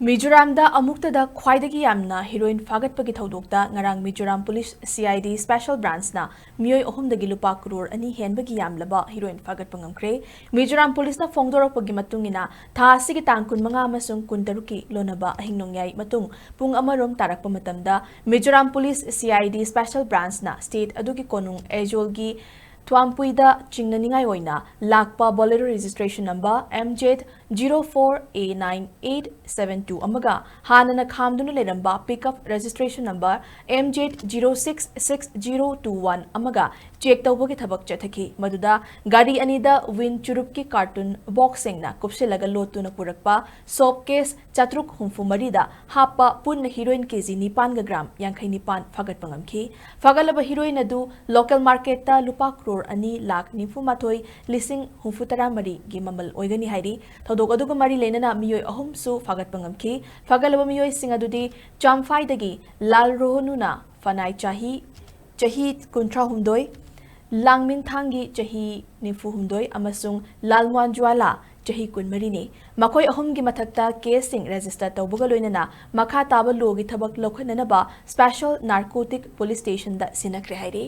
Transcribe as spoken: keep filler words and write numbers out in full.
ꯃꯤꯖꯣꯔꯥꯝꯗ ꯑꯃꯨꯛꯇꯗ ꯈ꯭ꯋꯥꯏꯗꯒꯤ ꯌꯥꯝꯅ ꯍꯤꯔꯣꯏꯟ ꯐꯥꯒꯠꯄꯒꯤ ꯊꯧꯗꯣꯛꯇ ꯉꯔꯥꯡ Mizoram police C I D special branchꯅ ꯃꯤꯑꯣꯏ ꯑꯍꯨꯝꯗꯒꯤ ꯂꯨꯄꯥ ꯀ꯭ꯔꯣꯔ ꯑꯅꯤ ꯍꯦꯟꯕꯒꯤ ꯌꯥꯝꯂꯕ ꯍꯤꯔꯣꯏꯟ ꯐꯥꯒꯠꯄ ꯉꯝꯈ꯭ꯔꯦ꯫ ꯃꯤꯖꯣꯔꯥꯝ ꯄꯨꯂꯤꯁꯅ ꯐꯣꯡꯗꯣꯔꯛꯄꯒꯤ ꯃꯇꯨꯡ ꯏꯟꯅ, ꯊꯥ ꯑꯁꯤꯒꯤ ꯇꯥꯡ ꯀꯨꯟꯃꯉꯥ ꯑꯃꯁꯨꯡ ꯀꯨꯟꯇꯔꯨꯛꯀꯤ ꯂꯣꯟꯅꯕ ꯑꯍꯤꯡ ꯅꯣꯡꯌꯥꯏ ꯃꯇꯨꯡ ꯄꯨꯡ ꯑꯃꯔꯣꯝ ꯇꯥꯔꯛꯄ ꯃꯇꯝꯗ Mizoram police C I D special branchꯅ state ꯑꯗꯨꯒꯤ ꯀꯣꯅꯨꯡ ꯑꯦꯖꯣꯜꯒꯤ ꯊ꯭ꯋꯥꯝꯄꯨꯏꯗ ꯆꯤꯡꯅꯅꯤꯡꯉꯥꯏ ꯑꯣꯏꯅ ꯂꯥꯛꯄ Bolero registration number M Z zero four A nine eight seven two ꯑꯃꯒ ꯍꯥꯟꯅꯅ ꯈꯥꯝꯗꯨꯅ ꯂꯩꯔꯝꯕ pickup registration number M Z zero six six zero two one ꯑꯃꯒ check ꯇꯧꯕꯒꯤ ꯊꯕꯛ ꯆꯠꯊꯈꯤ꯫ ꯃꯗꯨꯗ ꯒꯥꯔꯤ ꯑꯅꯤꯗ ꯋꯤꯟ ꯆꯨꯔꯨꯞꯀꯤ carton boxꯁꯤꯡꯅ ꯀꯨꯞꯁꯤꯜꯂꯒ ꯂꯣꯠꯇꯨꯅ ꯄꯨꯔꯛꯄ soap case ꯆꯥꯇ꯭ꯔꯨꯛ ꯍꯨꯝꯐꯨ ꯃꯔꯤꯗ ꯍꯥꯞꯄ ꯄꯨꯟꯅ ꯍꯤꯔꯣꯏꯟ ꯀꯦ ꯖꯤ ꯅꯤꯄꯥꯟꯒ ꯒ꯭ꯔꯥꯝ ꯌꯥꯡꯈꯩ ꯅꯤꯄꯥꯟ ꯐꯥꯒꯠꯄ ꯉꯝꯈꯤ꯫ ꯐꯥꯒꯠꯂꯕ ꯍꯤꯔꯣꯏꯟ ꯑꯗꯨ local marketꯇ ꯂꯨꯄꯥ ꯀ꯭ꯔꯣꯔ ꯑꯅꯤ ꯂꯥꯈ ꯅꯤꯐꯨ ꯃꯥꯊꯣꯏ ꯂꯤꯁꯤꯡ ꯍꯨꯝꯐꯨ ꯇꯔꯥ ꯃꯔꯤꯒꯤ ꯃꯃꯜ ꯑꯣꯏꯒꯅꯤ ꯍꯥꯏꯔꯤ꯫ ꯊꯧꯗꯣꯛ ꯑꯗꯨꯒ ꯃꯔꯤ ꯂꯩꯅꯅ ꯃꯤꯑꯣꯏ ꯑꯍꯨꯝꯁꯨ ꯐꯥꯒꯠꯄ ꯉꯝꯈꯤ꯫ ꯐꯥꯒꯠꯂꯕ ꯃꯤꯑꯣꯏꯁꯤꯡ ꯑꯗꯨꯗꯤ ꯆꯥꯝꯐꯥꯏꯗꯒꯤ ꯂꯥꯜ ꯔꯣꯍꯅꯨꯅ ꯐꯅꯥꯏ ꯆꯍꯤ, ꯆꯍꯤ ꯀꯨꯟꯊ꯭ꯔꯥꯍꯨꯝꯗꯣꯏ, ꯂꯥꯡꯃꯤꯟꯊꯥꯡꯒꯤ ꯆꯍꯤ ꯅꯤꯐꯨꯍꯨꯝꯗꯣꯏ ꯑꯃꯁꯨꯡ ꯂꯥꯜꯃꯣꯟ ꯖ꯭ꯋꯥꯂꯥ ꯆꯍꯤ ꯀꯨꯟꯃꯔꯤꯅꯤ꯫ ꯃꯈꯣꯏ ꯑꯍꯨꯝꯒꯤ ꯃꯊꯛꯇ caseꯁꯤꯡ register ꯇꯧꯕꯒ ꯂꯣꯏꯅꯅ ꯃꯈꯥ ꯇꯥꯕ lawꯒꯤ ꯊꯕꯛ ꯂꯧꯈꯠꯅꯅꯕ Special Narcotic Police Stationꯗ ꯁꯤꯟꯅꯈ꯭ꯔꯦ ꯍꯥꯏꯔꯤ꯫